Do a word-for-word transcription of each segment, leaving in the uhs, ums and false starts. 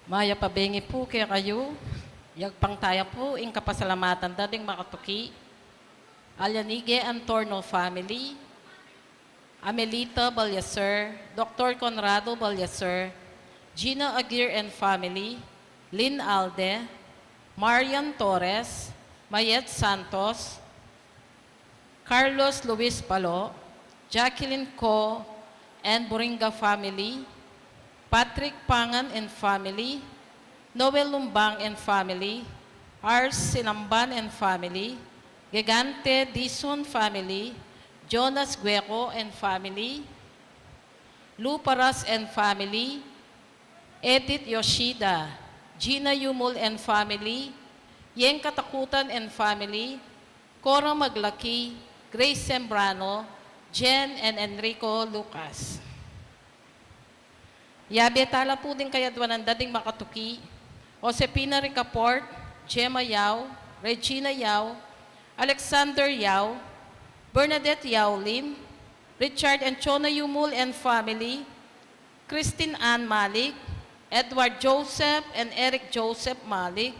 Mayap a bengi pu kekayu. Yagpang taya pu ing kapasalamatan da ding makatuki. Alyanige Antorno family, Amelita Balyaser, Doktor Conrado Balyaser, Gina Aguirre and family, Lynn Alde, Marian Torres, Mayet Santos, Carlos Luis Palo, Jacqueline Co and Buringa family, Patrick Pangan and family, Noel Lumbang and family, Ars Sinamban and family, Gigante Dizon family, Jonas Gueco and family, Lu Paras and family, Edith Yoshida, Gina Yumul and family, Yeng Katakutan and family, Cora Maglaki, Grace Sembrano, Jen and Enrico Lucas. Yabe tala pu ding kayadwanan da ding makatuki, Josefina Ricaport, Gemma Yao, Regina Yao, Alexander Yao, Bernadette Yao Lim, Richard and Chona Yumul and family, Christine Ann Malik, Edward Joseph and Eric Joseph Malik,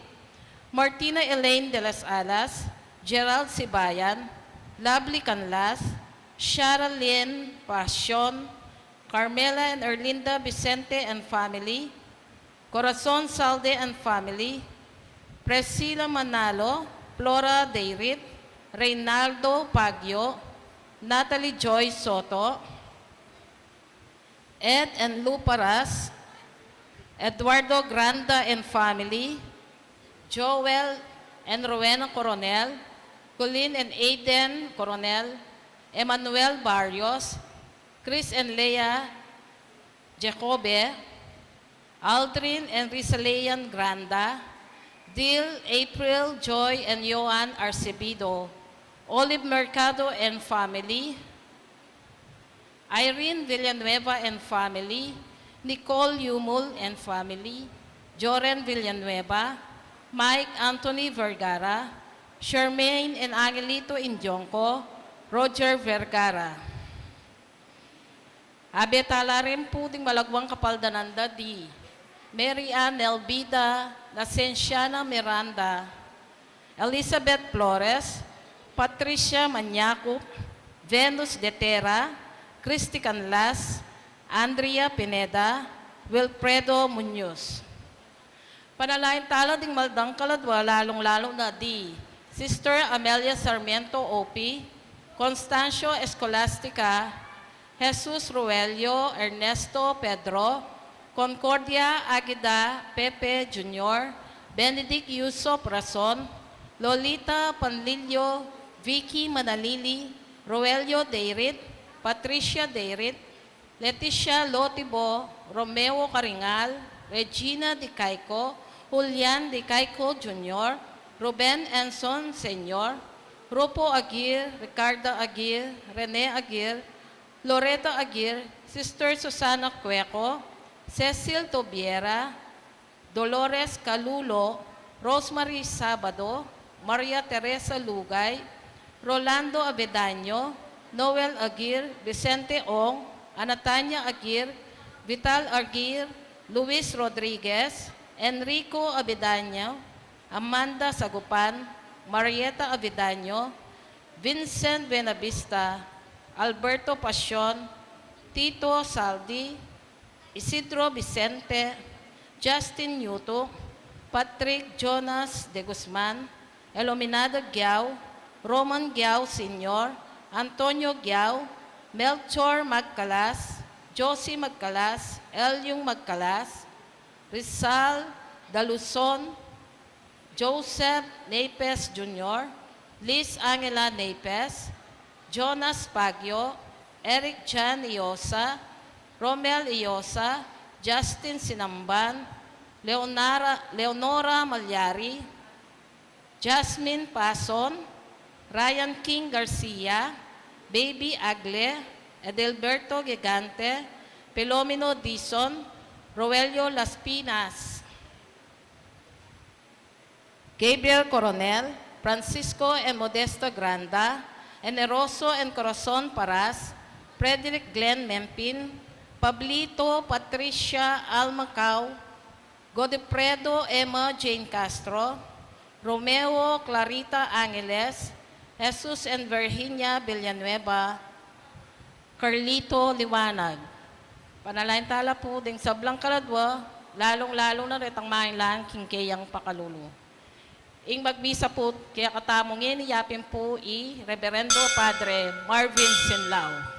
Martina Elaine de las Alas, Gerald Sibayan, Lovely Canlas, Shara Lynn Pasion, Carmela and Erlinda Vicente and family, Corazon Salde and family, Priscilla Manalo, Flora Deirit, Reynaldo Pagio, Natalie Joy Soto, Ed and Lu Paras, Eduardo Granda and family, Joel and Rowena Coronel, Colin and Aiden Coronel, Emmanuel Barrios, Chris and Leah Jacobe, Aldrin and Rizalean Granda, Dil, April, Joy, and Joan Arcebido, Olive Mercado and family, Irene Villanueva and family, Nicole Yumul and family, Joren Villanueva, Mike Anthony Vergara, Charmaine and Angelito Indionco, Roger Vergara. Abe tala rin pu ding malagwang kapaldanan da di Mary Ann Elvida Nacenciana Miranda, Elizabeth Flores, Patricia Manyacup, Venus de Terra, Christy Canlas, Andrea Pineda, Wilfredo Muñoz. Panalangin tala ding maldangkal a dua, lalung-lalu na di Sister Amelia Sarmiento O P, Constancio Escolastica, Jesus Ruelio, Ernesto Pedro, Concordia Aguida, Pepe Junior, Benedict Yusop Rason, Lolita Panlilio, Vicky Manalili, Roelio Deirit, Patricia Deirit, Leticia Lotibo, Romeo Caringal, Regina Di Caico, Julian Di Caico Junior, Ruben Enson Senior, Rupo Aguirre, Ricarda Aguirre, Rene Aguirre, Loreta Aguirre, Sister Susana Cueco, Cecil Tobiera, Dolores Calulo, Rosemary Sabado, Maria Teresa Lugay, Rolando Avedaño, Noel Aguirre, Vicente Ong, Anatania Aguirre, Vital Aguirre, Luis Rodriguez, Enrico Avedaño, Amanda Sagupan, Marieta Avedaño, Vincent Buenavista, Alberto Pasion, Tito Saldi, Isidro Vicente, Justin Newton, Patrick Jonas de Guzman, Elominado Giao, Roman Giao Senior, Antonio Giao, Melchor Magcalas, Josie Magcalas, Eliung Magcalas, Rizal Daluson, Joseph Nepes Junior, Liz Angela Nepes, Jonas Baguio, Eric Jan Iosa, Romel Iosa, Justin Sinamban, Leonara, Leonora Malyari, Jasmine Pason, Ryan King Garcia, Baby Agle, Edelberto Gigante, Pelomino Dizon, Roelio Laspinas, Gabriel Coronel, Francisco and Modesta Granda, Eneroso and Corazon Paras, Frederick Glenn Mempin, Pablito, Patricia, Alma Cao, Godofredo Emma Jane Castro, Romeo Clarita Angeles, Jesus and Virginia Villanueva, Carlito Liwanag. Panalangin tala pu ding sablang kaladwa, lalung-lalu na retang mangailangan king keyang pakalulu. Ing magmisa pu kekatamu ngeni, yapin pu i Reverendo Padre Marvin Sinlao.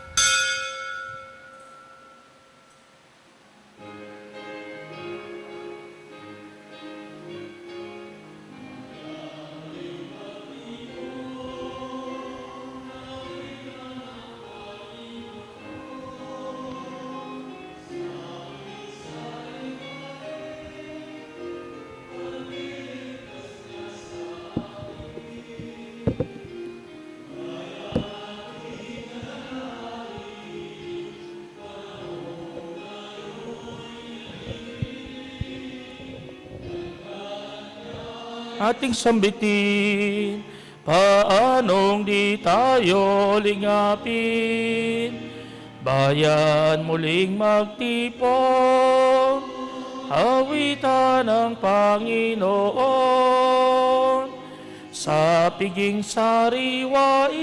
Ating sambitin, paanong di tayo lingapin? Bayan muling magtipon, awitan ang Panginoon. Sa piging sariwai,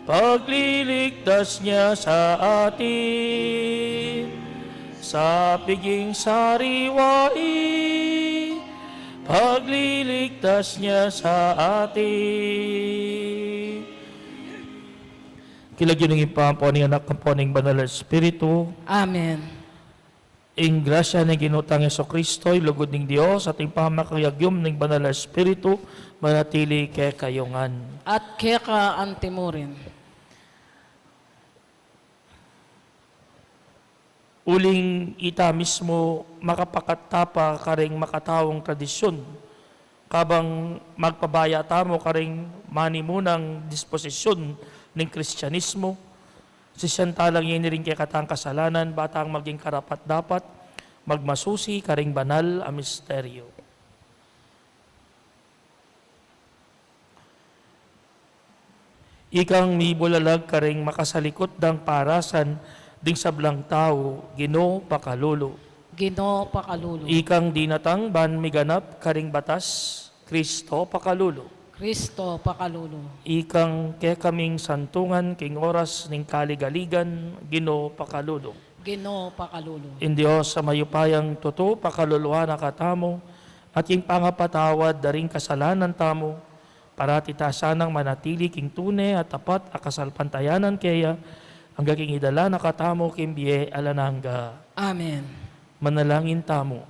pagliligtas niya sa atin. Sa piging sariwai, pagliligtas niya sa atin. King lagyu ning Ibpa, ampo ning Anak, ampo ning Banal a Espiritu. Amen. Ing grasya ning Ginu tang Jesucristo, ing lugud ning Dios, at ing pamakiagyum ning Banal a Espiritu, manatili kekayu ngan. At keka antimurin. Uling ita mismu makapakatapa karing makataung tradisyun, kabang magpabaya tamu karing manimunang disposisyun ning Kristianismu, sisian tala ngeni ring kekatang kasalanan, ba tang maging karapat-dapat magmasusi karing banal a misteryo. Ikang mibulalag karing makasalikut dang parasan ding sablang tau, Ginu, pakalulu. Ginu, pakalulu. Ikang dinatang ban miganap karing batas, Kristo, pakalulu. Kristo, pakalulu. Ikang kekaming santungan king oras ning kaligaligan, Ginu, pakalulu. Ginu, pakalulu. Ing Dios a mayupayang tutu, pakaluluan na katamu, at ing pangapatawad da ring kasalanan tamu, parati ta sanang manatili king tune at tapat a kasalpantayanan keya, angga king idala na katamu king bie alang angga. Amen. Manalangin tamu.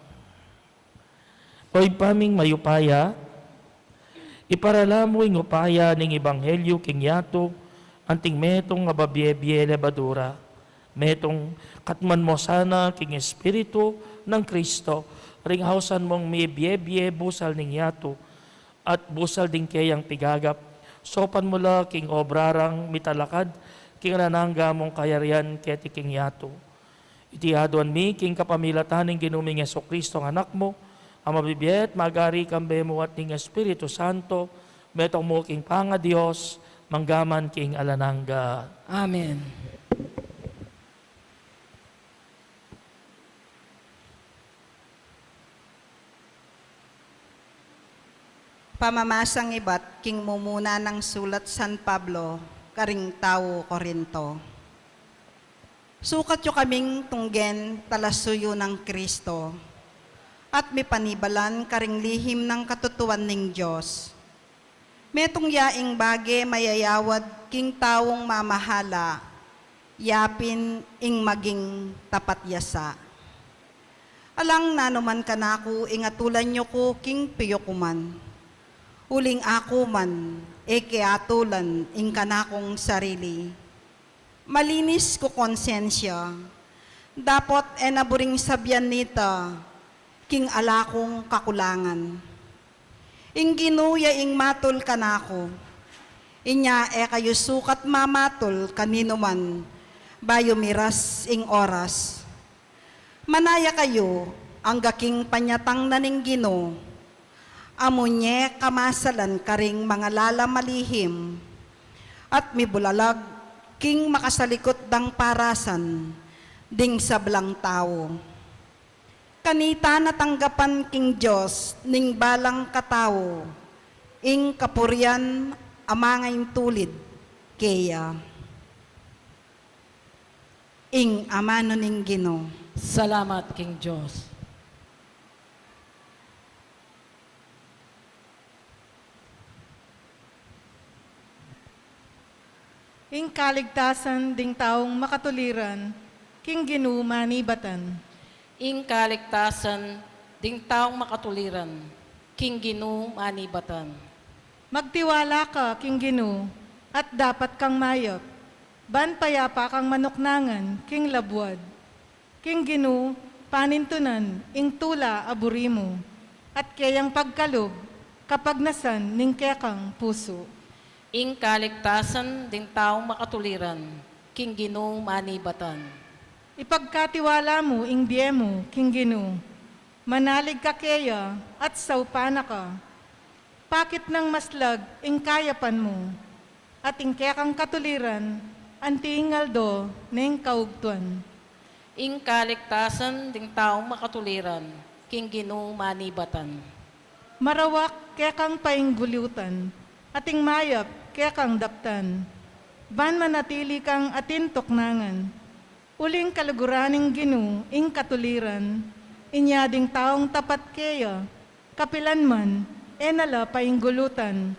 O Ibpa ming mayupaya, iparala mu ing upaya ning ebanghelyu king yatu, anting metung a babie-bie levadura. Metung katmuan mu sana king Espiritu nang Kristo, ring ausan mung mibie-bie busal ning yatu, at busal ding keyang pigagap, saupan mu la king obra rang mitalakad king alang angga mung kayarian keti king yatu. Iti aduan mi king kapamilatan ning Ginu ming Jesucristo a Anak mu, a mabibie at magari kambe mu at ning Espiritu Santo, metung mu king pangaDios, mangga man king alang angga. Amen. Pamamasang ibat king mumuna nang sulat San Pablo karing tau Corinto. Sukat yu kaming tunggen talasuyu nang Kristo, at mipanibalan karing lihim nang katutuan ning Dios. Metung ya ing bage mayayawad king taung mamahala, yapin ing maging tapat ya sa. Alang nanu man kanaku ing atulan yu ku king piyukuman, uling aku man e ke atulan ing kanakung sarili. Malinis ku konsensya, dapot e na buring sabian nita king ala kung kakulangan. Ing Ginu ya ing matul kanaku, inya e kayu sukat mamatul kaninuman, bayu miras ing oras. Manaya kayu angga king panyatang na ning Ginu, a munye kamasalan karing mangalala malihim, at mibulalag king makasalikut dang parasan ding sablang tau. Kanita na tanggapan king Dios ning balang katau ing kapurian a mangaintulid keya. Ing amanu ning Ginu. Salamat king Dios. Ing kaligtasan ding taung makatuliran, king Ginu manibatan. Ing kaligtasan ding taung makatuliran, king Ginu manibatan. Magtiwala ka king Ginu, at dapat kang mayap, ban payapa kang manuknangan king labuad. King Ginu panintunan ing tula a buri mu, at keyang pagkalub kapagnasan ning kekang pusu. Ing kaligtasan ding taung makatuliran, king Ginu manibatan. Ipagkatiwala mu ing bie mu king Ginu, manalig ka keya at saupan na ka. Pakit nang maslag ing kayapan mu, at ing kekang katuliran anti ing aldo ning kaugtuan. Ing kaligtasan ding taung makatuliran, king Ginu manibatan. Marawak kekang painggulutan, at ing mayap kekang daptan, ban manatili kang atin tuknangan. Uling kaluguran ning Ginu ing katuliran, inya ding taung tapat keya, kapilan man, e na la painggulutan.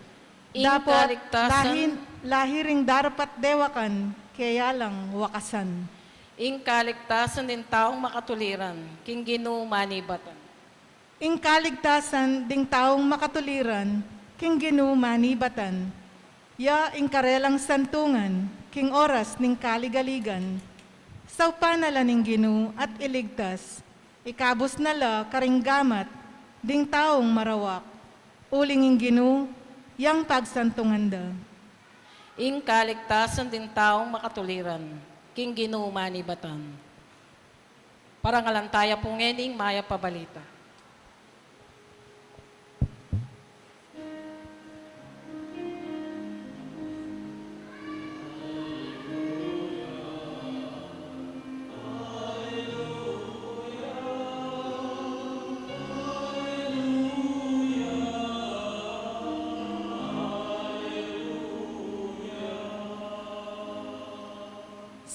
Ing dapot kaligtasan, lahi, lahi ring darapat dewakan, keya lang wakasan. Ing kaligtasan ding taung makatuliran, king Ginu manibatan. Ing kaligtasan ding taung makatuliran, king Ginu manibatan. Ya ing karelang santungan, king oras ning kaligaligan. Saupan na la ning Ginu at iligtas, ikabus na la karing gamat ding taung marawak. Uling ing Ginu yang pagsantungan da. Ing kaligtasan ding taung makatuliran, king Ginu manibatan. Parangalan taya pu ngening mayap a balita.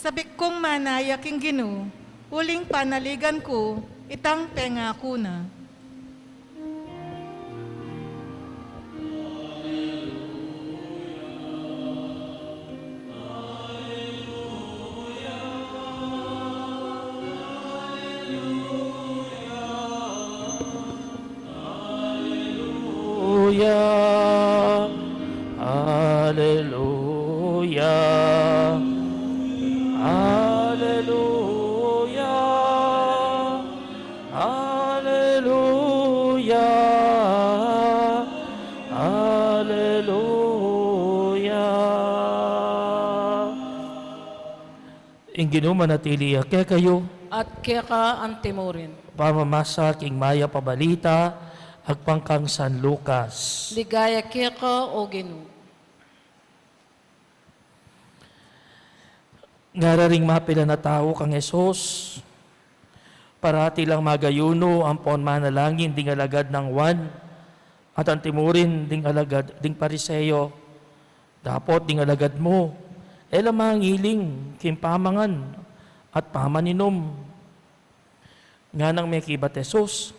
Sabik kung manaya king Ginu, uling panaligan ku itang pengaku na. Aleluya, aleluya, aleluya, aleluya, aleluya. Ing Ginu manatili ya kekayu. At keka anti mu rin. Pamamasa king mayap a balita agpang kang San Lucas. Ligaya keka, O Ginu. Ngara ring mapilan a tau kang Jesus, parati lang magayunu ampon manalangin ding alagad nang Juan, at anti mu rin ding alagad ding Pariseo. Dapot ding alagad mu, e la mangiling king pamangan at pamaninum. Nganang mekibat Jesus,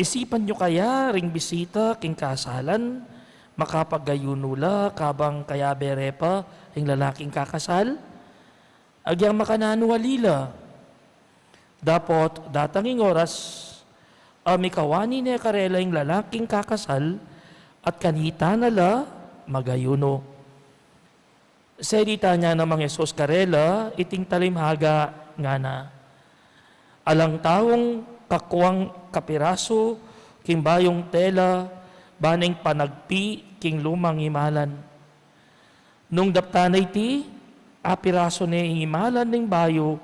isipan yu kaya ring bisita king kasalan, makapagayunu la kabang kayabe re pa ring lalaking kakasal? Agyang makananu ali la. Dapot datang ing oras a mikawani ne karela ing lalaking kakasal, at kanita na la magayunu. Salitan ya namang Jesus karela iting talimhaga, ngana, alang taung kakuang kapirasu king bayung tela, ban ing panagpi king lumang imalan. Nung daptan na iti, apirasu ne ing imalan ning bayu,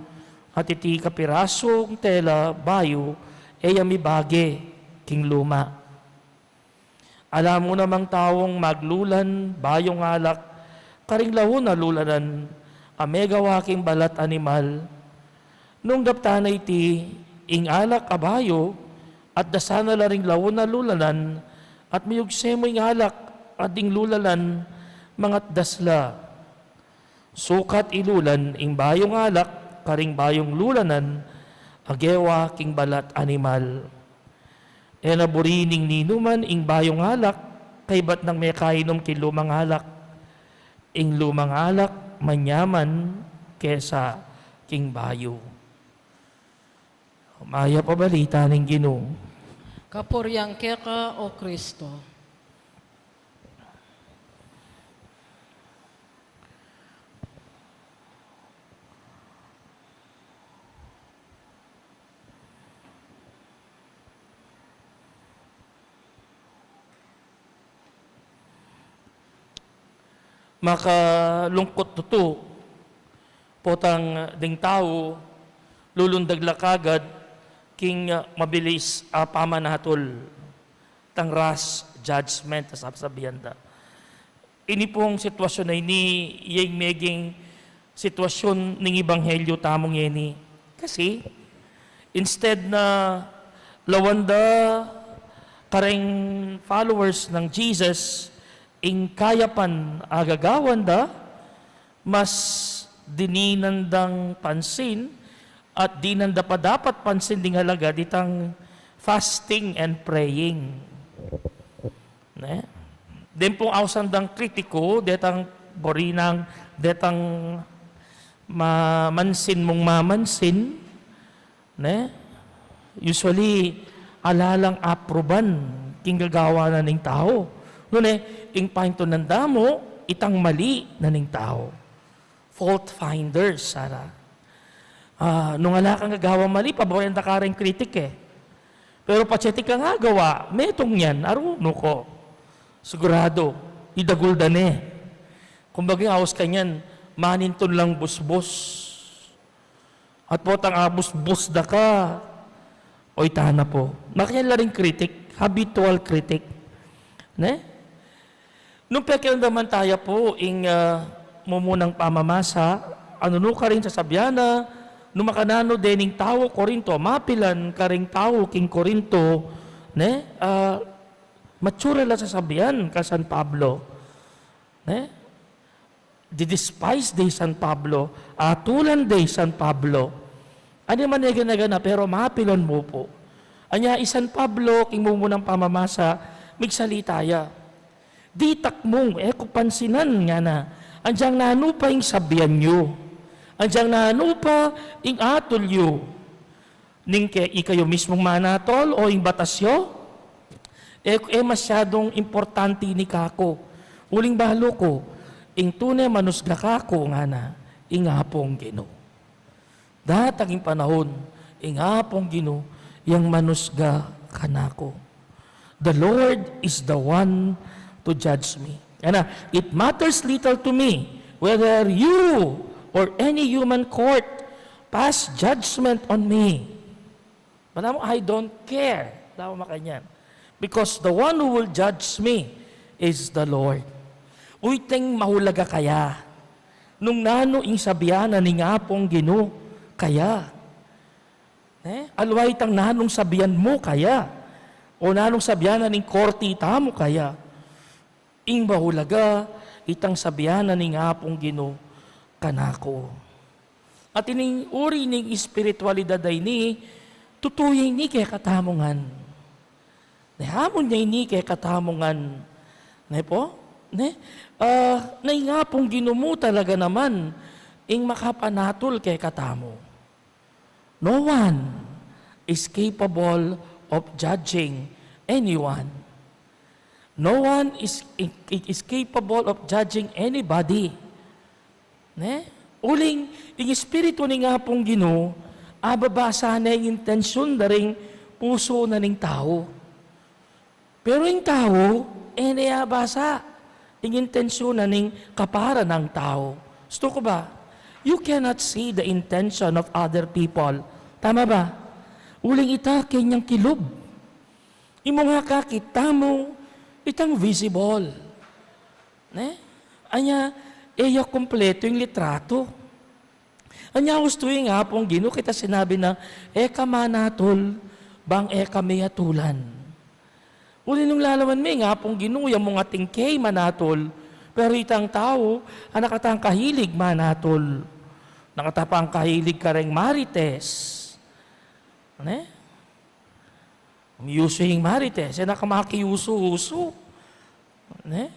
at iti kapirasung tela bayu, e ya mibage king luma. Ala mu namang taung maglulan bayung alak karing laun a lulanan a megawa king balat animal. Nung daptan na iti, Ing alak a bayu, atdasan na la ring lawen a lulanan, at miyugse mu ing alak a ding lulanan, mangatdas la. Sukat ilulan ing bayung alak karing bayung lulanan a gewa king balat animal. E na buri ning ninuman ing bayung alak kaybat nang mekainum king lumang alak. Ing lumang alak manyaman kesa king bayu. Mayap a balita ning Ginu. Kapurian keka, O Kristo. Makalungkut tutu, potang ding tau, lulundag la kagad king, ah, mabilis a pamanatul, tang rash judgment, a sasabian da. Ini pung sitwasyun a ini, iyeng meging sitwasyun ning ebanghelyu tamu ngeni. Kasi, instead na lawan da kareng followers nang Jesus ing kayapan a gagawan da, mas dininan dang pansin at dinan da pa dapat pansin ding alagad itang fasting and praying. Ne? Den pung ausan dang kritiku, detang buri nang, detang mamansin mung mamansin, ne? Usually, ala lang apruban king gagawan na ning tau. Nune, ing paintunan da mu, itang mali na ning tau. Fault finders, sara. Ah, nung ala kang gagawang mali, paboren da ka ring kritik e. Pero patse ing kang agawa, metung yan, arunu ko. Sigurado, idagul da ne. Kumbaga, aus kanyan, manintun lang busbus. At potang abusbus da ka, oy tana pu. Makanyan la ring kritik, habitual kritik. Ne? Nung pekiramdaman taya pu ing, ah, mumunang pamamasa, anu nu karin sasabian na, nung makananu dening tau Korinto, mapilan karing tau king Korinto, ne? Ah, matsura la sasabian ka San Pablo. Ne? Didespise de i San Pablo, atulan de i San Pablo. Ani man e gana-gana, pero mapilan mu pu. Anya i San Pablo, king mumunang pamamasa, migsalita ya. Ditak mung, e ku pansinan ngana. Anyang nanu pa ing sabian yu. Anyang nanu pa ing atul yu. Ning ke ikayu mismung manatol o ing batas yu, e, e masyadung importante ini kaku. Uling balu ku, ing tune manusga kaku ngana, ing Apung Ginu. Datang ing panaun, ing Apung Ginu, yang manusga kanaku. The Lord is the one to judge me. Ngana, it matters little to me whether you or any human court pass judgment on me. Balamu, I don't care. Dawa makanyan. Because the one who will judge me is the Lord. Uy, teng mahulaga kaya. Nung nanu ing sabian na ning Apung Ginu kaya. Ne? Aliwa itang nanung sabian mu kaya. O nanung sabian na ning korti tamu kaya. Ing mahulaga, itang sabian na ning Apung Ginu kanaku. At ining uri ning espiritualidad a ini, tutu ya ini kekatamu ngan. Ne, amun ya ini kekatamu ngan. Ne pu? Ne? Ah, na ing Apung Ginu mu talaga naman, ing makapanatul kekatamu. No one is capable of judging anyone. No one is, is capable of judging anybody. Ne? Uling, ing Espiritu ning Apung Ginu, ababasa ne ing intensyun da ring pusu na ning tau. Pero ing tau, e ne abasa ing intensyun na ning kapara nang tau. Gustu ku ba? You cannot see the intention of other people. Tama ba? Uling ita kenyang kilub. Ing mung akakit tamu, itang visible. Ne? Anya, e ya kumpletu ing litratu. Anya ustu ing Apung Ginu, keta sinabi na, "E ka manatul, bang e ka meyatulan." Uli nung lalawan me ing Apung Ginu, ya mung atin ke manatul, pero itang tau, a nakatang kahilig manatul. Nakatapang kahilig kareng marites. Ne? Umiusu ing marites, e na ka makiusu-usu. Ne?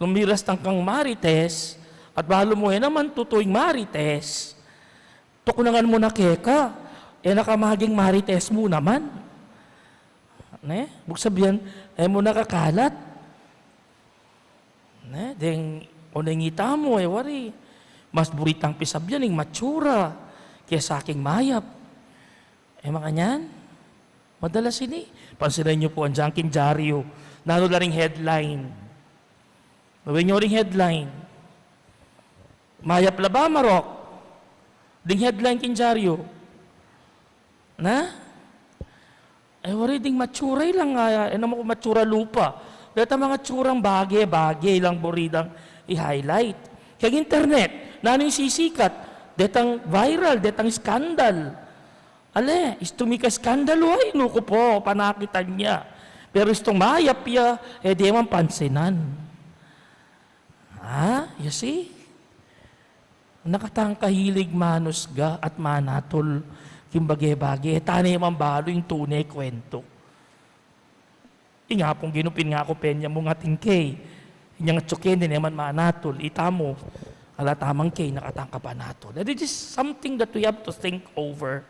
Lumiras tang kang marites, at balu mu e naman tutu ing marites. Tukunangan mu na keka, e na ka maging marites mu naman. Ne? Buk sabian, e mu na kakalat. Ne? Deng, o neng ita mu, e wari. Mas buritang pisabian ing matsura kesa king mayap. E makanyan? Madalas ini. Pansinan yu pu, anjang king dyaryu. Nanu la ring headline? Gawin yu ring headline. Mayap la ba, marok? Ding headline king dyaryu. Na? E wari ding matsura lang, e naman ku matsura lupa. Deta mga tsurang bage-bage lang buri dang i-highlight. Keng internet, nanu ing sisikat? Detang viral, detang skandal. Ale, istung mika-skandal, ay, nuku po, panakitan ya. Pero istung mayap ya, e de man pansinan. Ha? You see? Nakatang kahilig manusga at manatul king bage-bage, e tane man balu ing tune kwentu. Ing Apung Ginu pin ngaku pe nya mung atin ke, inyang atsu ke, dine man manatul, ita mu, ala tamang ke, nakatang kapanatul. That is something that we have to think over.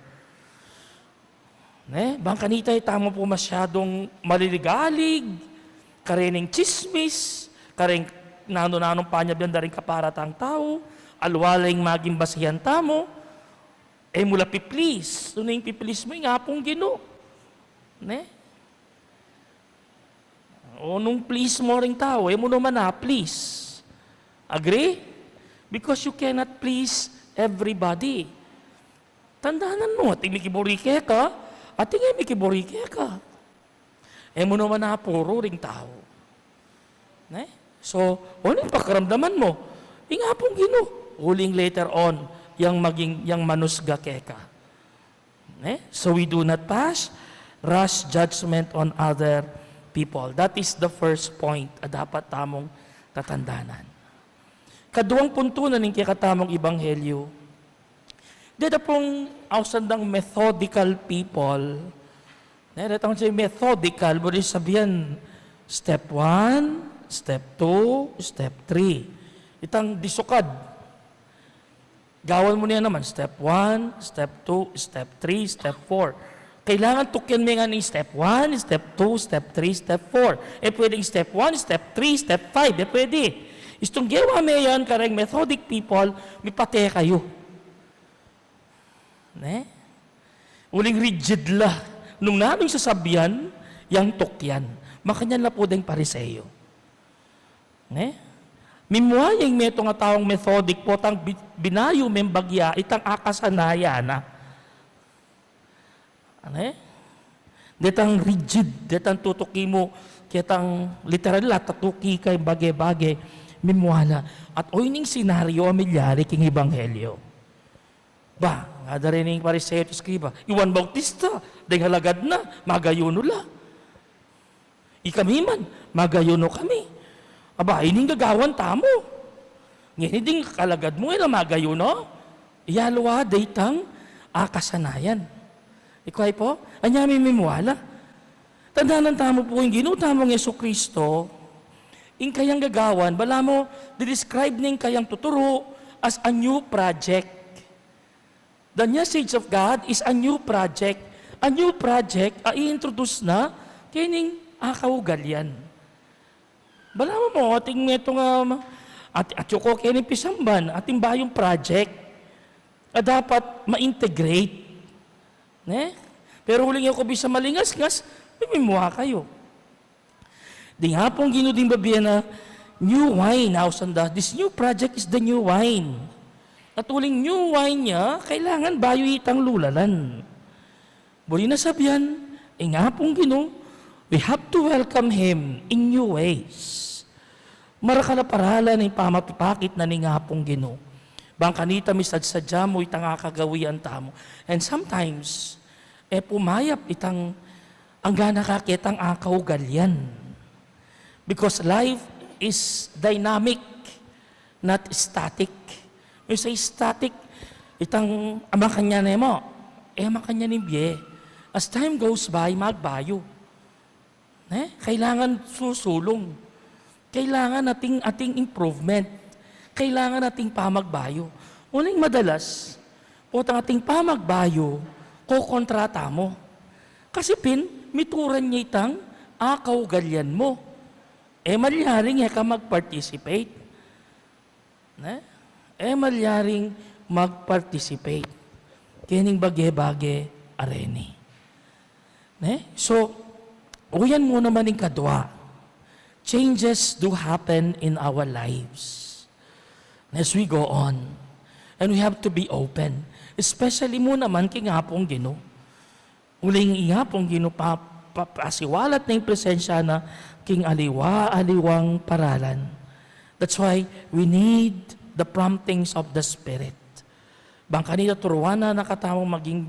Ne? Bang kanita ita mu pu masyadung maliligalig, karening tsismis, kareng nanu-nanung panyabian da ring kaparatang tau, aliwa la ing maging basihan tamu, e mu la pi-please. Nanu ing pi-please mu? Ing Apung Ginu. Ne? O nung please mo ring tau, e mu naman a-please. Agree? Because you cannot please everybody. Tandanan mu, ating mikiburi keka, ating e mikiburi keka. E mu naman apuru ring tau. Ne? So, o nung pakiramdaman mu, ing Apung Ginu, uling later on, yang maging, yang manusga keka. Ne? So we do not pass rash judgment on other people. That is the first point a dapat tamung tatandanan. Kaduang puntu na ning kekatamung ebanghelyu. Deta pung ausan dang methodical people. Ne, deta pung methodical, buri sabian, step one, step two, step three. Itang disukad. Gawan mu na yan naman, step one, step two, step three, step four. Kailangan tukyan me ngan ing step one, step two, step three, step four. E pwedeng step one, step three, step five. E pwede. Istung gewa me yan, kareng methodic people, mipate kayu. Ne? Uling rigid la. Nung nanu ing sasabian, yang tukyan. Makanyan la pu deng Pariseo. Ne? Mimua ya ing metung a taung methodic, potang bi-, binayu meng bagya itang akasanayan na. Ne? Detang rigid, detang tutuki mu, ketang literal la, tatuki keng bage-bage, mimua la. At oyni ing senaryo a milyari king ebanghelyo. Ba, ngara da ring Pariseo at eskriba, i Juan Bautista, deng alagad na, magayuno la. Ikami man, magayuno kami. Aba, ini ing gagawan tamu. Ngeni ding alagad mu, e la magayuno. Iyalwa da itang akasanayan. Ikwa pu, anya mi mimua la. Tandanan tamu pu ing Ginu tamung Jesucristo, ing kayang gagawan, balamu, di-describe ne ing kayang tuturu as a new project. The message of God is a new project. A new project a i-introduce na kening akaugalian. Balamu mu, ating metung, um, at, atyu ko kening pisamban, ating bayung project a dapat ma-integrate. Ne? Pero uling e ko bisa malingasngas, mimimua kayu. Ding Apung Ginu ding babie na new wine, ausan da, this new project is the new wine. At uling new wine ya, kailangan bayu itang lulalan. Buri na sabian, ing Apung Ginu, we have to welcome Him in new ways. Marakal a paralan ing pamapipakit na ning Apung Ginu. Bang kanita misadsadya mu itang akagawian tamu. And sometimes, e pu mayap itang anggang na kaketang akaugalian. Because life is dynamic, not static. When you say static, itang makanyan e mu, e makanyan ing bie. As time goes by, magbayu. Ne? Kailangan susulung. Kailangan atin, atin improvement. Kailangan atin pamagbayu. Uling madalas, potang atin pamagbayu, kokontra tamu. Kasi pin, mituran ne itang akaugalian mu. E malyaring e ka mag-participate. Ne? E malyaring mag-participate kening bage-bage a reni. Ne? So, uyan mu naman ing kadwa. Changes do happen in our lives as we go on. And we have to be open. Especially mu naman king Apung Ginu. Uling ing Apung Ginu pa, pa, pasiwalat na ing presensya na king aliwa-aliwang paralan. That's why we need the promptings of the Spirit. Bang kanita turuan na na katamu maging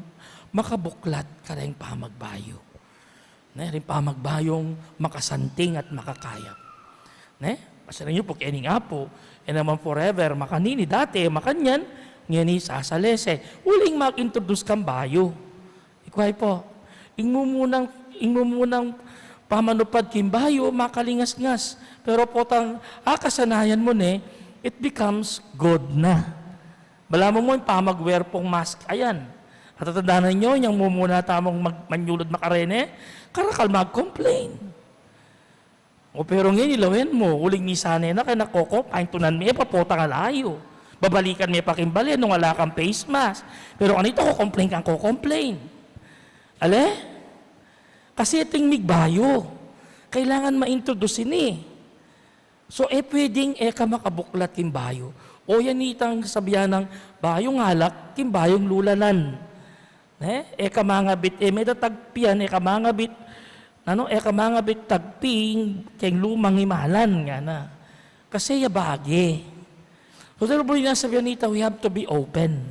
makabuklat kareng pamagbayu. Ne, ring pamagbayung makasanting at makakayap. Ne? Kasi rin yu pu, kening Apu, e naman forever makanini, dati makanyan, ngeni sasalese. Uling mag-introduce kang bayu. Ikwa pu, ing mumunang, ing mumunang pamanupad king bayu, makalingasngas. Pero potang akasanayan mu ne, it becomes good na. Balamu mu ing pamag-wear pung mask, ayan. Natatandanan yu, inyang mumuna tamung mag-, manyulud makarene, karakal mag-complain. O, pero ngeni lawen mu, uling misan e na, kaya nako-confine, tunan me pa, potang alayu. Babalikan me pa king bale nung ala kang face mask. Pero kanita ko-complain kang ko-complain. Ale? Kasi iting migbayu, kailangan ma-introduce ini. So, e pwedeng e ka makabuklat king bayu. O yan itang sabian nang bayung alak king bayung lulanan. Ne? E ka mangabit, e me da tagpian, e ka mangabit, nanu, e ka mangabit tagpi keng lumang imalan, ngana. Kasi ya bage. So, therefore, ing sasabian nita, we have to be open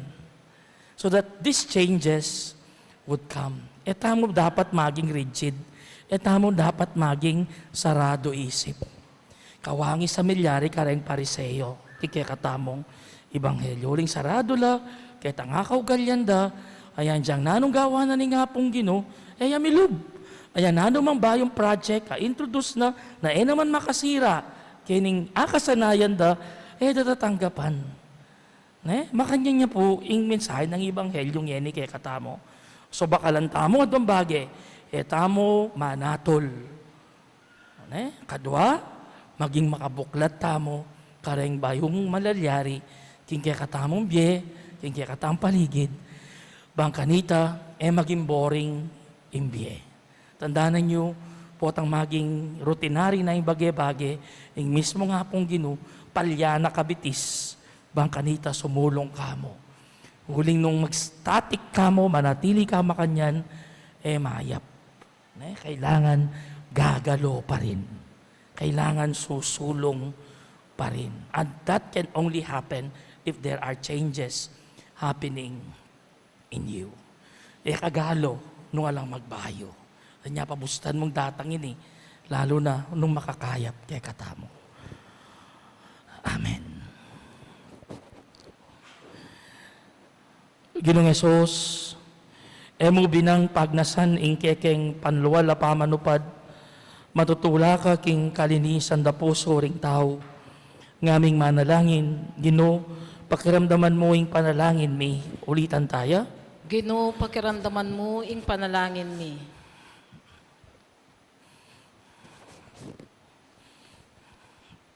so that these changes would come. E tamu dapat maging rigid. E tamu dapat maging saradu isip. Kawangi sa milyari kareng Pariseo, king kekatamung ebanghelyo. Uling saradu la ketang akaugalian da, ayan, diyang nanung gawan na ning Apung Ginu, e ya milub. Ayan, nanu mang bayung project a introduce na, na e naman makasira kening akasanayan da, e da tatanggapan. Ne? Makanyan ya pu ing mensahe nang ebanghelyo ngeni kekatamu. So, bakalan tamu aduang bage, e tamu manatul. Ne? Kadua, maging makabuklat tamu kareng bayung malalyari king kekatamung bie, king kekatamung paligid. Bang kanita, e maging boring ing bie. Tandanan yu, potang maging rutinary na ing bage-bage, ing mismung Apung Ginu, palya na kabitis, bang kanita sumulung kamu. Uling nung mag-static kamu, manatili ka makanyan, e mayap. Ne? Kailangan gagalo pa rin. Kailangan susulung pa rin. And that can only happen if there are changes happening in you. E ka galo nung alang magbayu. Anya pa bustan mung datang ini, lalu na nung makakayap kekatamu. Amen. Ginung Jesus, e mu binang pagnasan ing kekeng panlual a pamanupad, matutula ka king kalinisan da pusu ring tau. Ngaming manalangin, Ginu, pakiramdaman mu ing panalangin mi. Ulitan taya. Ginu, pakiramdaman mu ing panalangin mi.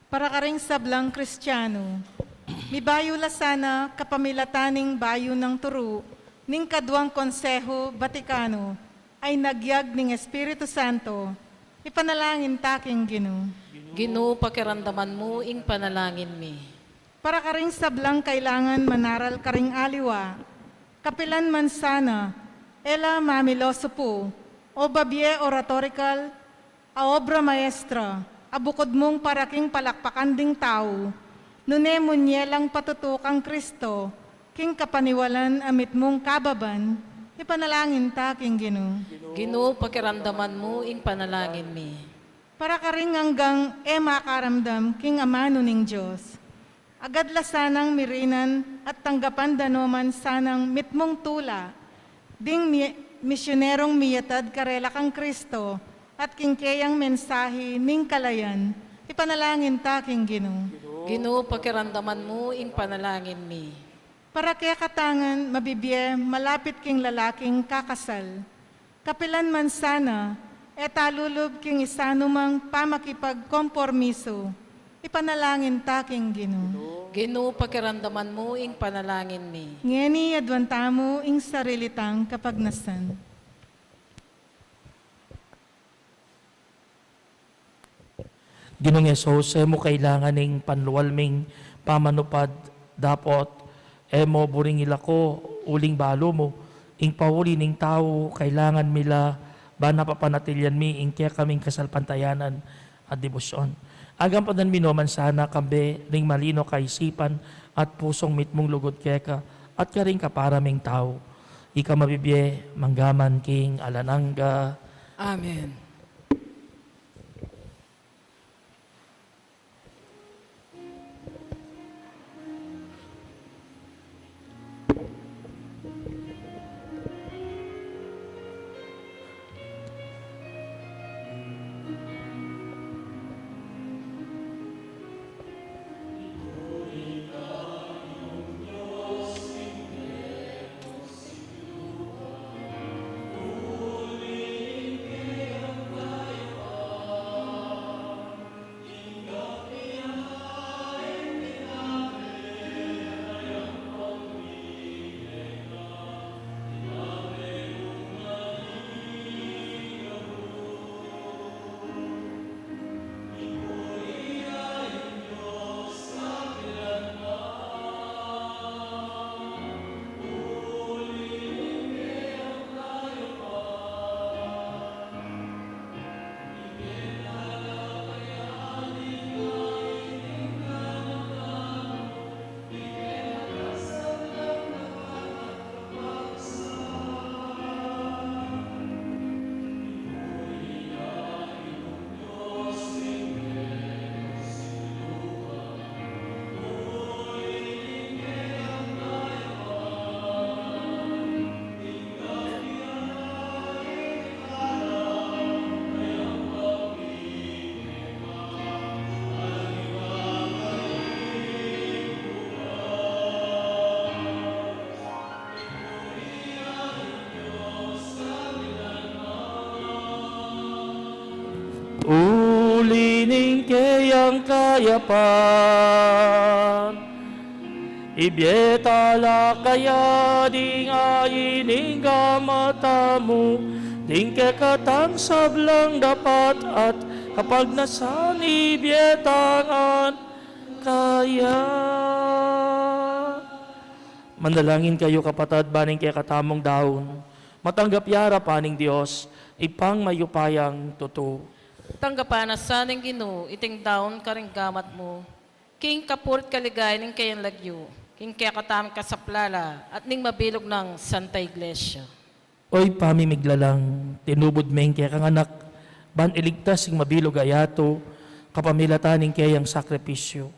Para karing sablang Kristiano, mibayu la sana kapamilatan ning bayu nang turu ning Kaduang Konseho Vatikano a inagyag ning Espiritu Santo, ipanalangin ta king Ginu. Ginu, pakiramdaman mu ing panalangin mi. Para karing sablang kailangan manaral karing aliwa, kapilan man sana, e la mamiloso pu, o babie o retorikal a obra maestra, a bukud mung para king palakpakan ding tau, Nune munye lang patutu kang Kristo, king kapaniwalan a mitmung kababan, ipanalangin ta king Ginu. Ginu, pakiramdaman mu ing panalangin mi. Para karing anggang e makaramdam king amanu ning Dios. Agad la sanang mirinan at tanggapan da no man sanang mitmung tula ding mi-, misyunerung miyatad karela kang Kristo at king keyang mensahe ning kalayan, ipanalangin ta king Ginu. Ginu, pakiramdaman mu ing panalangin mi. Para kekatang mabibie malapit king lalaking kakasal. Kapilan man sana, e ta lulub king isanumang pamakipagkompormiso. Ipanalangin ta king Ginu. Ginu, pakiramdaman mu ing panalangin mi. Ngeni aduan tamu ing sarili tang kapagnasan. Ginung Jesus, e mu kailangan ing panlual ming pamanupad, dapot e mu buring ilako uling balu mu ing pauli ning tau kailangan mi la, ban napapanatilian mi ing kekaming kasalpantayanan at debosyon. Agampanan mi no man sana kambe ring malino kaisipan at pusung mitmung lugud keka at karing kapara ming tau. Ika mabibie manggaman king alang angga. Amen. Uli ning keyang kayapan, ibie ta la kaya ding ain ning gamat tamu, ding kekatang sablang dapat at kapagnasan ibie ta ngan kaya. Manalangin kayu, kapatad, ban ing kekatamung daun matanggap ya arapan ning Dios, Ibpang mayupayang tutu. Tanggapan na sa ning Ginu iting daun karing gamat mu, king kapurian at kaligayan ning keyang lagyu, king kekatamung kasaplalan at ning mabilug nang Santa Iglesia. O Ibpa ming miglalang, tinubud me ing kekang Anak ban iligtas ing mabilug a yatu kapamilatan ning keyang sakripisyu.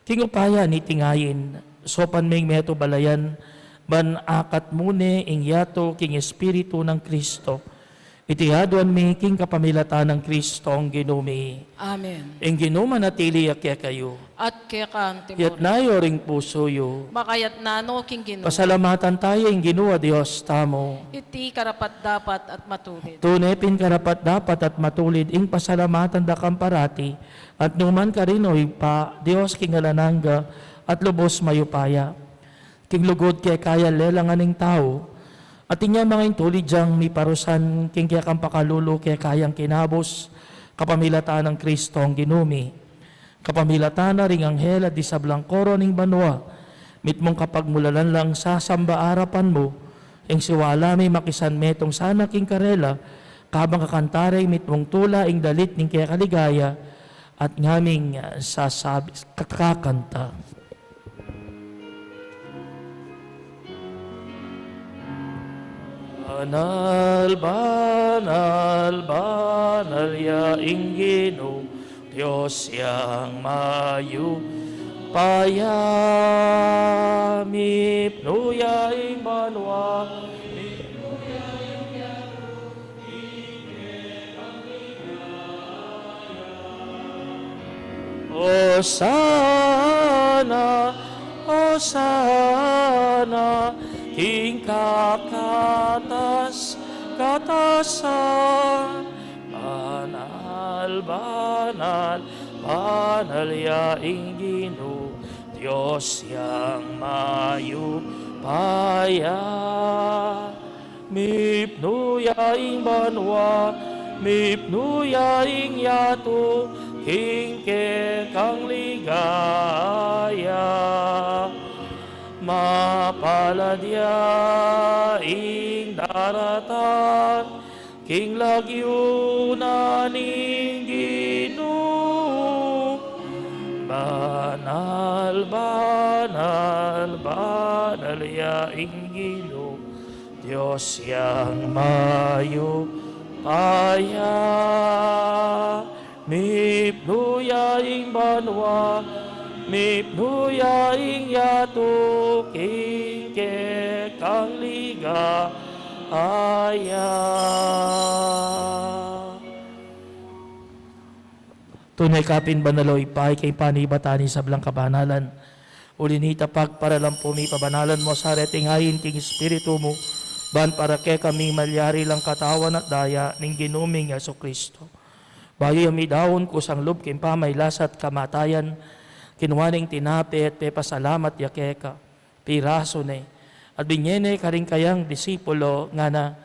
King upaya niting ain, saupan me ing metung balayan ban akatmu ne ing yatu king Espiritu nang Kristo. Iti aduan mi king kapamilatan nang Kristong Ginu mi. Amen. Ing Ginu manatili ya kekayu. At keka naman. Itas yu ring pusu yu. Makatas no king Ginu. Pasalamatan taya ing Ginu a Dios tamu. Iti karapat-dapat at matulid. Tune pin karapat-dapat at matulid ing pasalamatan da kang parati, at nukarin man, O Ibpa, Dios king alang angga, at lubus mayupaya. King lugud keka ya lelangan ing tau, at inya manga intulid yang miparusan king kekang pakalulu kekayang kinabus, kapamilatan nang Kristong Ginu mi. Kapamilatan na ring anghel at ding sablang koro ning banua, mitmung kapagmulalan lang sasamba arapan mu, ing siwala mi makisanmetung sana king karela, kabang kakanta ra ing mitmung tula ing dalit ning keka ligaya, At ngaming, ah, sasabi, kakanta. Banal, banal, banal ya ing Ginu, Dios yang mayupaya. Mipnu ya ing banua, mipnu ya ing yatu, king kekang ligaya. Osana, Osana, king kakatas, katasan. Banal, banal, banal ya ing Ginu, Dios yang mayupaya. Mipnu ya ing banua, mipnu ya ing yatu, king kekang ligaya. Mapalad ya ing daratang king lagyu na ning Ginu. Banal, banal, banal ya ing Ginu, Dios yang mayupaya. Mipnu ya ing banua, mipnu ya ing yatu, king kekang ligaya. Tune ka pin banal, o Ibpa, ika ing panibatan ning sablang kabanalan. Uli na nita, pagparalan pu mi, pabanalan mu sa reting ain king Espiritu mu, ban para kekami malyari lang katawan at daya ning Ginu ming Jesucristo. Bayu ya midaun kusang lub king pamagkasakit at kamatayan, kinua ne ing tinape at pepasalamat ya keka, pirasu ne, at binye ne karing kayang disipulo, ngana: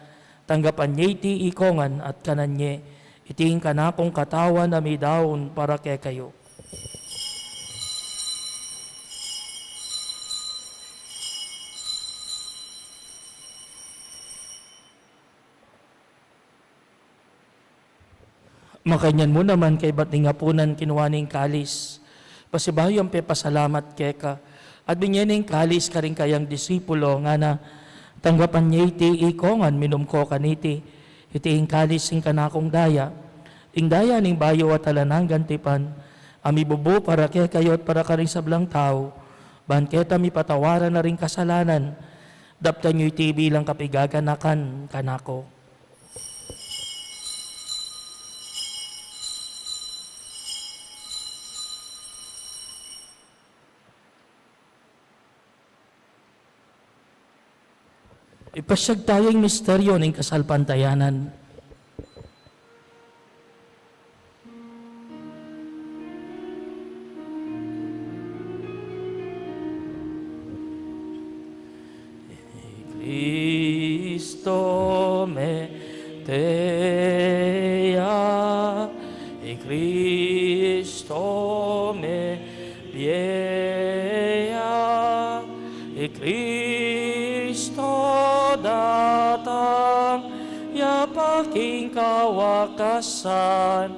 Tanggapan ye iti ikongan at kanan ye, iti ing kanakung katawan a midaun para kekayu. Makanyan mu naman kaybat ning apunan, kinua ne ing kalis, pasibayu yang pepasalamat keka, at binye ne ing kalis karing kayang disipulo, ngana: Tanggapan ye iti ikongan, minum ko kaniti, iti ing kalis ning kanakung daya, ing daya ning bayu at alang anggang tipan, a mibubu para kekayu at para karing sablang tau, ban keta mipatawaran la ring kasalanan. Daptan yu iti bilang kapaganakan kanaku. Ipasiag tamu ing misteryu ning kasalpantayanan. I Kristo mete ya, i Kristo mebie ya, i Kristo datang ya pa king kawakasan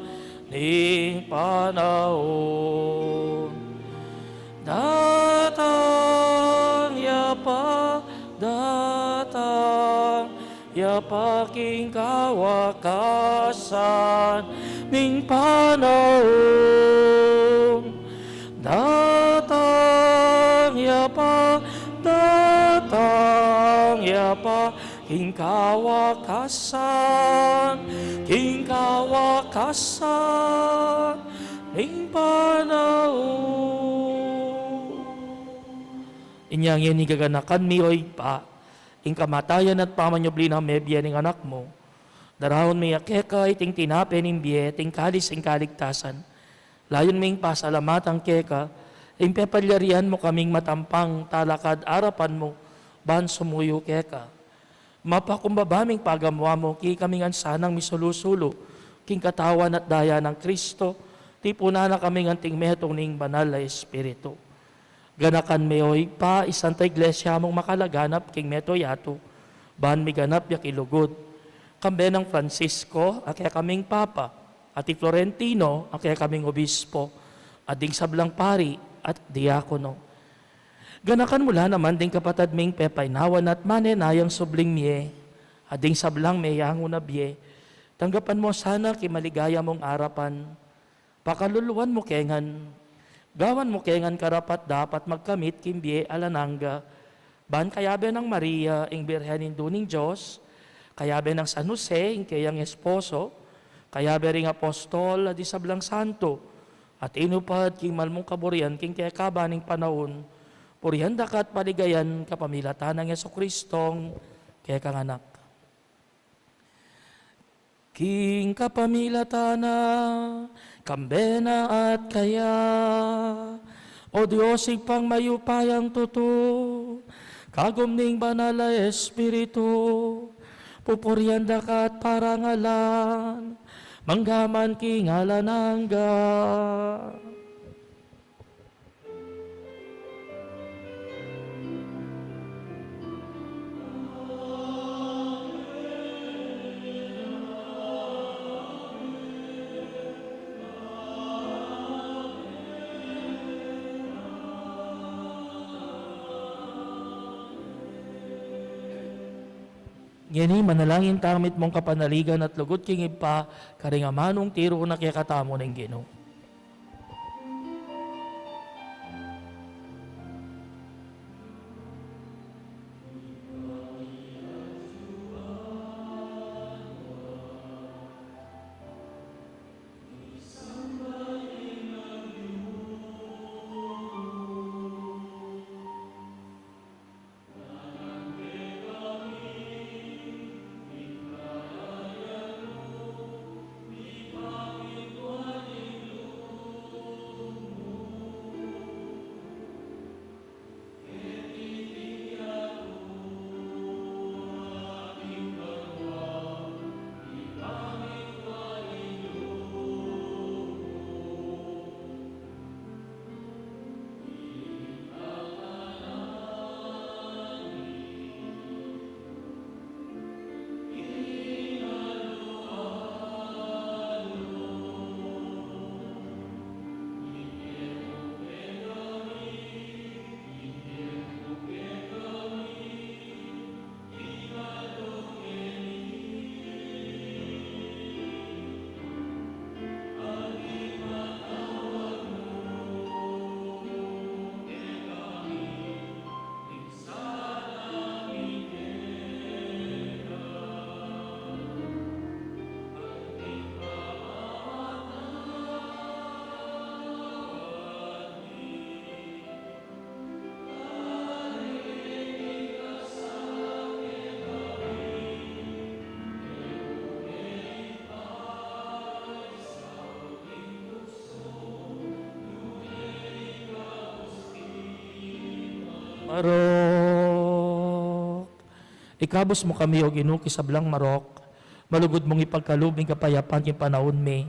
ning panaun. Datang ya pa, datang ya pa king kawakasan ning panaun. Datang ya pa, datang ya pa king kawakasan, king kawakasan ning panaun. Inya ngeni gaganakan mi, o Ibpa, ing kamatayan at pamanyubli nang mebie ning Anak mu. Daraun mi ya keka iting tinape ning bie, iting kalis ning kaligtasan. Layun ming pasalamatan keka ing pepalyarian mu kaming matampang talakad arapan mu ban sumuyu keka. Mapakumbaba ming pagamuan mu king kekami ngan sanang misulu-sulu king katawan at daya nang Kristo, tipunan na kaming anting metung ning Banal a Espiritu. Ganakan me, o Ibpa, ing Santa Iglesia mung makalaganap king mabilug a yatu, ban miganap ya king lugud. Kambe nang Francisco a kekaming Papa, at i Florentino, a kekaming obispo, at ding sablang pari at diakono. Ganakan mu la naman ding kapatad ming pepainawa na at manenayang subling mie, at ding sablang meyangu na bie. Tanggapan mu sana king maligaya mung arapan. Pakaluluan mu kengan. Gawan mu kengan karapat-dapat magkamit king bie alang angga. Ban kayabe nang Maria, ing Birhen Indu ning Dios, kayabe nang San Jose, ing keyang esposo, kayabe ring apostol, at ding sablang santo, a tinupad king mal mung kaburian king kekaban ning panaun, purian da ka at paligayan kapamilatan nang Jesucristong kekang Anak. King kapamilatan na, kambe na at kaya, O Dios, Ibpang mayupayang tutu, kagum ning Banal a Espiritu, pupurian da ka at parangalan, manggaman king alang angga. Ngeni, manalangin tamu mitmung kapanaligan at lugud king Ibpa, karing amanung tiru na kekatamu ning Ginu. Marok. Ikabus mu kami, O Ginu, king sablang marok. Malugud mung ipagkalub ing kapayapan king panaun mi.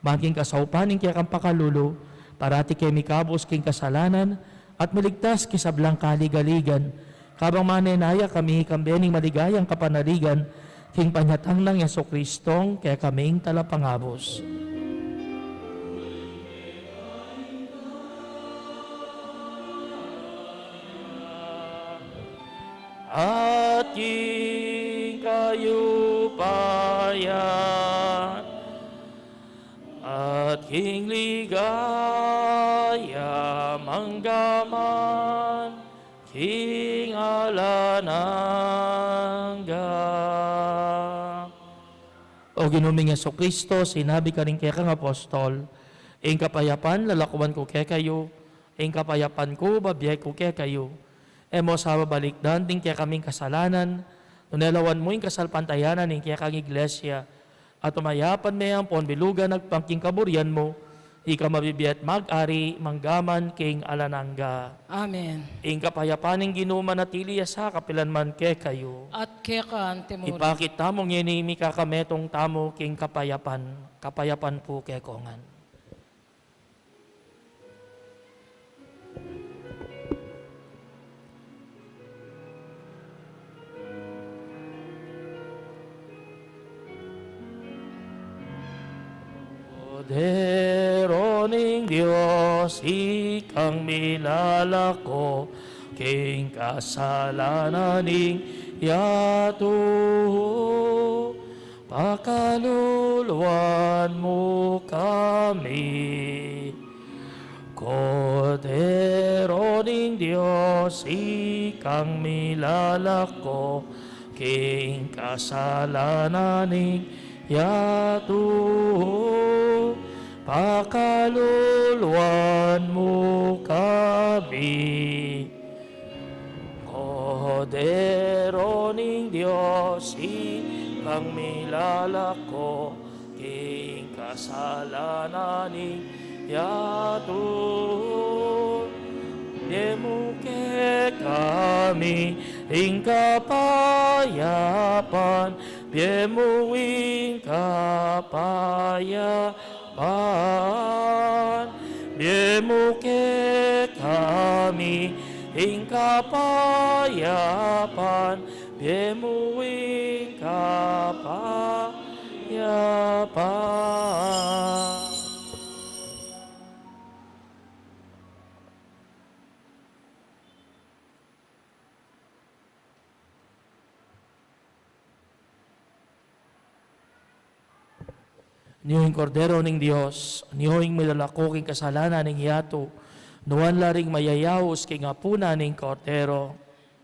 Ban king kasaupan ning kekang pakalulu, parati ke mikabus king kasalanan, at miligtas king sablang kaligaligan. Kabang manenaya kami, kambe ning maligayang kapanaligan, king panyatang nang Jesucristong kekaming Talapangabus. At king kayupayan, at king ligaya manggaman king alang angga. O Ginu ming Jesucristo, sinabi karing kekang apostol, ing kapayapan lalakuan ku kekayu, ing kapayapan ku babie ku kekayu. E mu sa babalikdan ding kekaming kasalanan, nune lawan mu ing kasalpantayanan ning kekang Iglesia, at umayapan me ampon bilugan agpang king kaburian mu, ika mabibie at mag-ari manggaman king alang angga. Amen. Ing kapayapan ning Ginu manatili ya sa kapilan man kekayu. At keka naman. Ipakit tamu ngeni ing mikakametung tamu king kapayapan, kapayapan pu kekongan. Kordero ning Dios, ikang milalako king kasalanan ning yatu, pakaluluan mu kami. Kordero ning Dios, ikang milalako king kasalanan ning yatu, pakaluluan mu kami. Kordero ning Dios, ikang milalako king kasalanan ning yatu, bie mu kekami ing kapayapan, bie mu ing kapayapan, bie mu kekami ing kapayapan, bie mu ing kapayapan. Nyo ing Kordero ning Dios, nyo ing milalako king kasalanan ning yatu, nuan la ring mayayaus king apunan ning Kordero.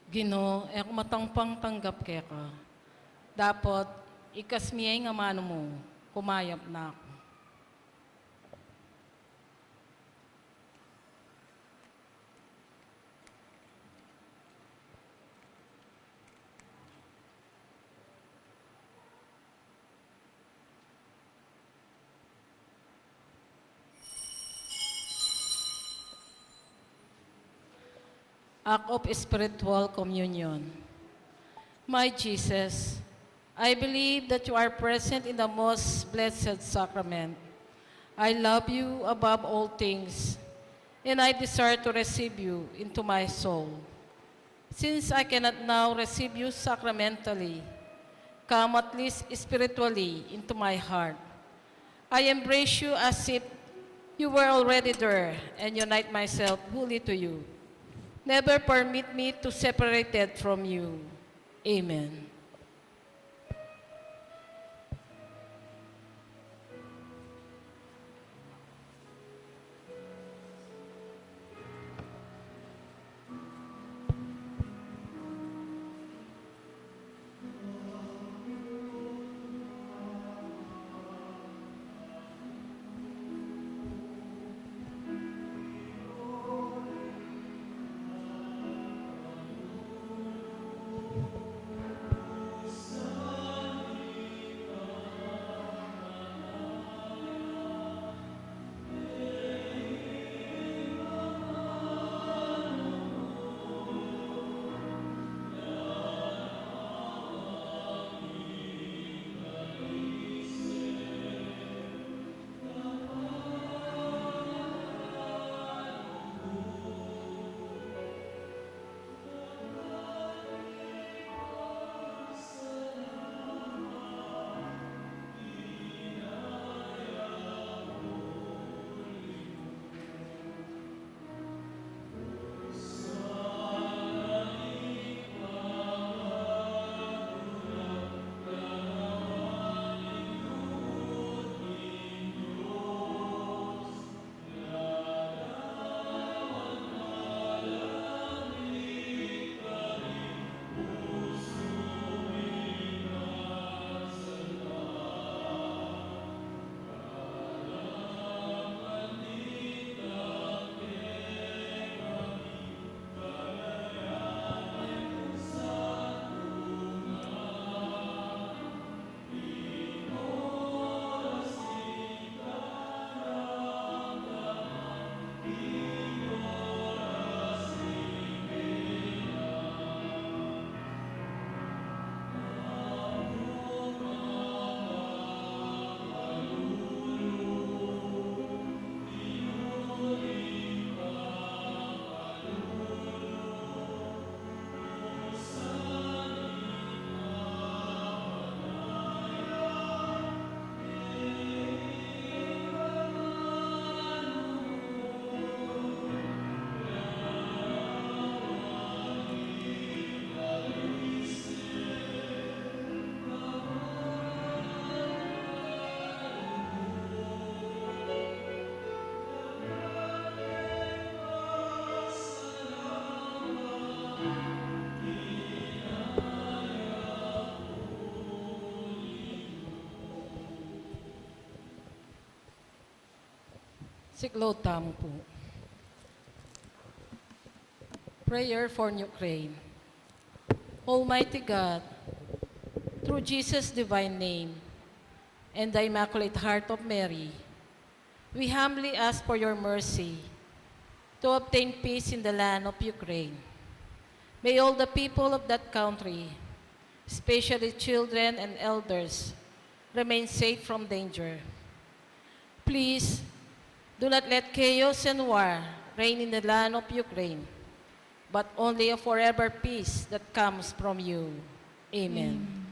Ginu, e ku matang pangtanggap keka, dapot ikas mi ing amanu mu, kumayap na ku. Act of Spiritual Communion. My Jesus, I believe that you are present in the most blessed sacrament. I love you above all things, and I desire to receive you into my soul. Since I cannot now receive you sacramentally, come at least spiritually into my heart. I embrace you as if you were already there and unite myself wholly to you. Never permit me to separated from you. Amen. Siklaud tamu pu. Prayer for Ukraine. Almighty God, through Jesus' divine name and the Immaculate Heart of Mary, we humbly ask for your mercy to obtain peace in the land of Ukraine. May all the people of that country, especially children and elders, remain safe from danger. Please, do not let chaos and war reign in the land of Ukraine, but only a forever peace that comes from you. Amen. Amen.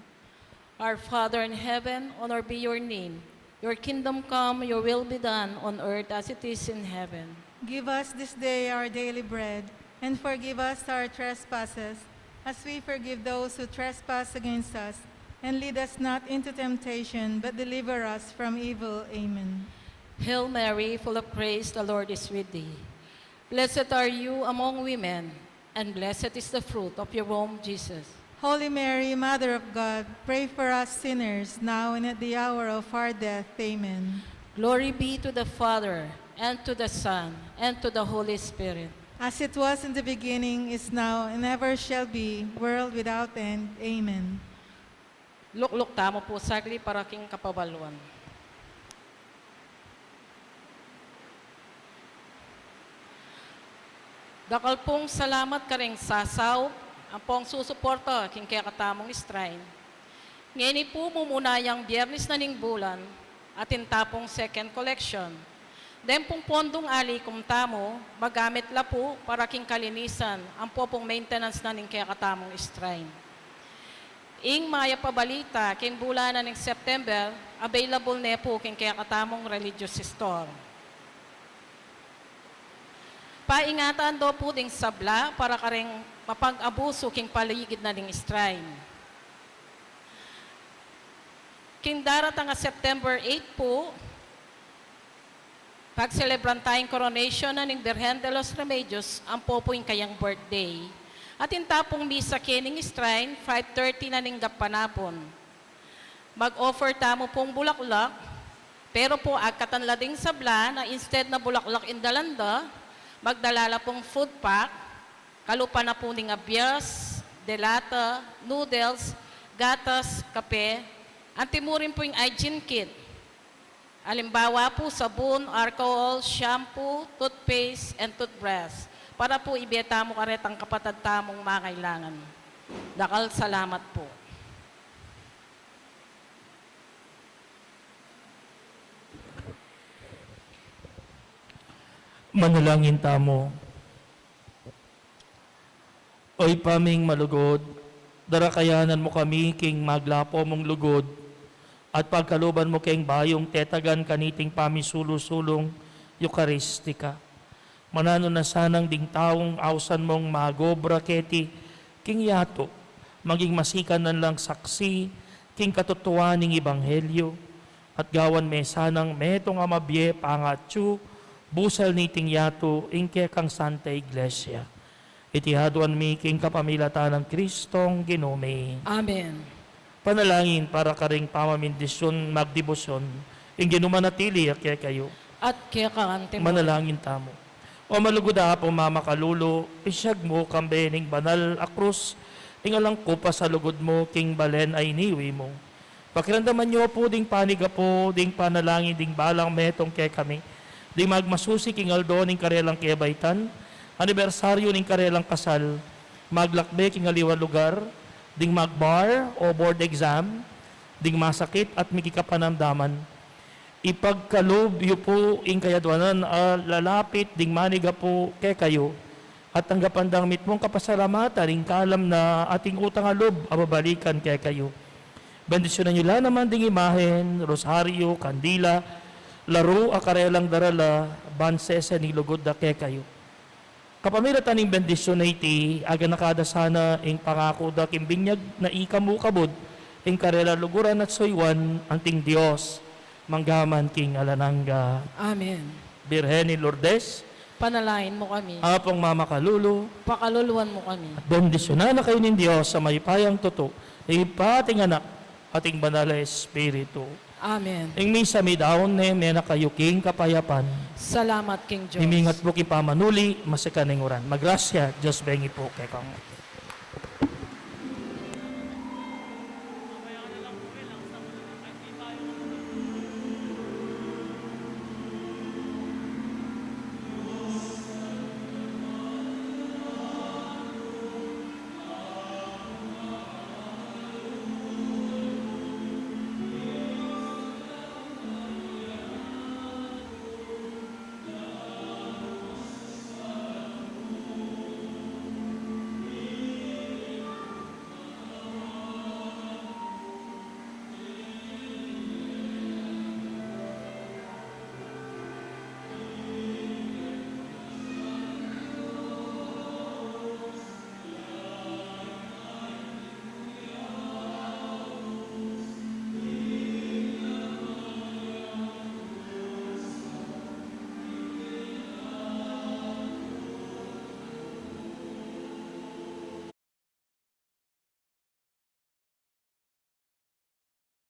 Our Father in heaven, honored be your name. Your kingdom come, your will be done on earth as it is in heaven. Give us this day our daily bread, and forgive us our trespasses, as we forgive those who trespass against us. And lead us not into temptation, but deliver us from evil. Amen. Hail Mary, full of grace, the Lord is with thee. Blessed are you among women, and blessed is the fruit of your womb, Jesus. Holy Mary, Mother of God, pray for us sinners, now and at the hour of our death. Amen. Glory be to the Father, and to the Son, and to the Holy Spirit. As it was in the beginning, is now, and ever shall be, world without end. Amen. Lukluk tamu pu saglit para king kapabaluan. Dakal pung salamat karing sasaup ampong susuporta king kekatamung shrine. Ngeni pu mumuna yang Biernis na ning bulan, atin ta pung second collection. Deng pung pondung alikum tamu, magamit la pu para king kalinisan ampo pung maintenance na ning kekatamung shrine. Ing mayap a balita king bulan na ning September, available ne pu king kekatamung religious store. Paingatan do pu ding sabla para kareng mapag-abusu king paligid na ning shrine. King daratang a September eight pu, pagselebran ta ing coronation na ning Birhen de los Remedios ampo pu ing kayang birthday. Atin ta pung misa kening shrine, five thirty na ning gapanapun. Mag-offer tamu pung bulaklak, pero pu agkatan la ding sabla na instead na bulaklak ing dalan da, magdala la pung food pack, kalupa na pu ning abias, de lata, noodles, gatas, kape, anti mu rin pu ing hygiene kit. Alimbawa pu, sabun, alcohol, shampoo, toothpaste, and toothbrush. Para pu ibie tamu karetang kapatad tamung mangailangan. Dakal salamat pu. Manalangin tamu. O Ibpa ming malugud, darakayanan mu kami king maglapo mung lugud, at pagkaluban mu keng bayung tetagan kaniting pamisulu-sulung Eukaristika. Mananu na sanang ding taung ausan mung magobra keti king yatu, maging masikan nan lang saksi king katutuan ning ebanghelyu, at gawan me sanang metung a mabie pangatsu busal niting yatu ing kekang Santa Iglesia. Iti aduan mi king kapamilatan nang Kristong Ginu mi. Amen. Panalangin para karing pamamindisyun magdibusyon. Ing Ginu manatili ya kekayu. At keka anti mu. Manalangin tamu. O malugud a Apung mamakalulu, pisyag mu kambe ning banal a krus ing alang kupas a lugud mu king balen a iniwi mu. Pakiramdaman yu pu ding panigapu ding panalangin ding balang metung kekami, ding magmasusi king aldo ning karelang kebaitan, anibersaryu ning karelang kasal, maglakbe king aliwang lugar, ding magbar o board exam, ding masakit at mikikapanamdaman. Ipagkalub yu pu ing kayaduanan a lalapit ding manigapu kekayu, at tanggapan dang mitmung kapasalamatan ing kalam na ating utang a lub a babalikan kekayu. Bendisyunan yu la naman ding imahen, rosaryu, kandila, laru a karelang darala, ban sese ning lugud da kekayu. Kapamilatan ning bendisyun a iti, aganaka da sana ing pangaku da king binyag na ika mu kabud, ing karelang luguran at suyuan, anting Dios, manggaman king alang angga. Amen. Birhen ning Lourdes, panalangin mu kami. Apung mamakalulu, pakaluluan mu kami. Bendisyunan na kayu ning Dios a mayupayang tutu, Ibpa, ating Anak, ating Banal a Espiritu. Amen. Ing misa midaun ne, mena kayu king kapayapan. Salamat king Dios. Imingat pu king pamanuli, masikan ing uran. Magrasya, Dios bengi pu kekayu.